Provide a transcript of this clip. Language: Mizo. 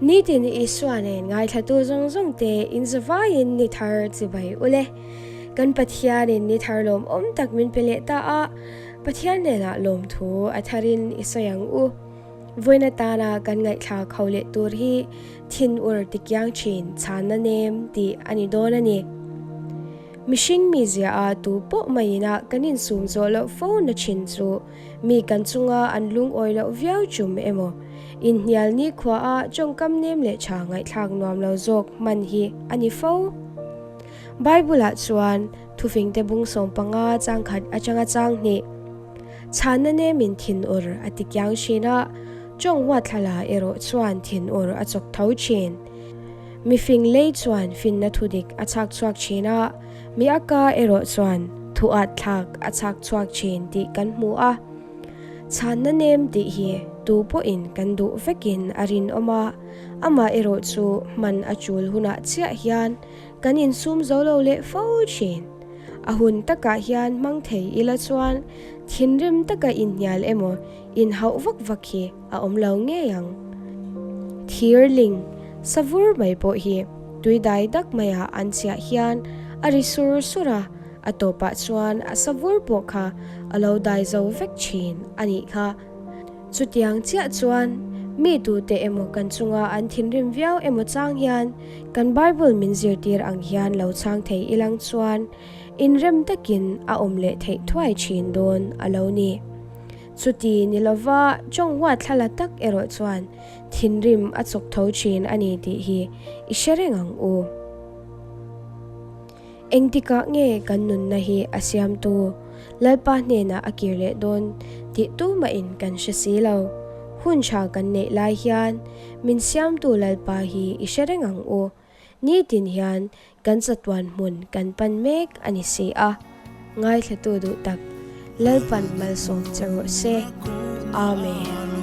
Nitin Isua nen ngaithlatu zawng zawng te in zavaiin ni thar chibai ule. Kan Pathianin ni thar lawmawm tak min pe leh ta a, Pathian hnenah lawmthu a tharin i sawi ang u. Vawiin atana kan ngaihthlak ho leh tur hi thinur tikiang thin chhanna nem tih a ni dawn a ni. Mihring mizia a tu pawh maiin a kan insum zawh loh fo na thin chu mi kan chunga an lungawi loh viau chum emaw, inhnial nikhua a tawngkam nem leh tha ngaihthlak nuam lo zawk hman hi a ni fo. Bible ah chuan thufingte bung 15 changkhat atanga chang hnih chhanna nemin thinur a ti kiang thin a, tawng huatthlala erawh chuan thinur a chawk tho thin. Mifing lei chuan finna thudik a chhak chhuak thin a, mi a ka erawh chuan thu at thlak a chhak chhuak thin tih kan hmu a. Chhanna nem tih hi tu pawhin kan duh vekin a rinawm a, amah erawh chu hman a chul hunah chiah hian kan insum zo lo leh fo thin. A hun takah hian hmang thei ila chuan thinrim taka inhnial emaw inhauh vak vak hi a awm lo ngei ang. Thirling, savur mai pawh hi tui dai dak maiah an chiah hian a ri sur sur a, a tawpah chuan a savur pawh kha a lo dai zo vek thin a nih kha. Chutiang chiah chuan mi tute emaw kan chunga an thinrim viau emaw chang hian kan Bible min zirtir ang hian lo chhang thei ilang chuan inrem takin a awm leh theih thuai thin dawn a lo ni. Chuti ni lova tawng huat thlala tak erawh chuan thinrim a chawk tho thin a ni tih hi i hre reng ang u. Engtikah nge kan nunna hi a siamtu Lalpa hnenah a kir leh dawn tih tumahin kan hre si lo. Hun tha kan neih lai hian min siamtu Lalpa hi i hre reng ang u. Nitin hian kan chatuan hmun kan pan mek a ni si a, ngaithlatu duh tak Lalpan malsawm che rawh se. Amen.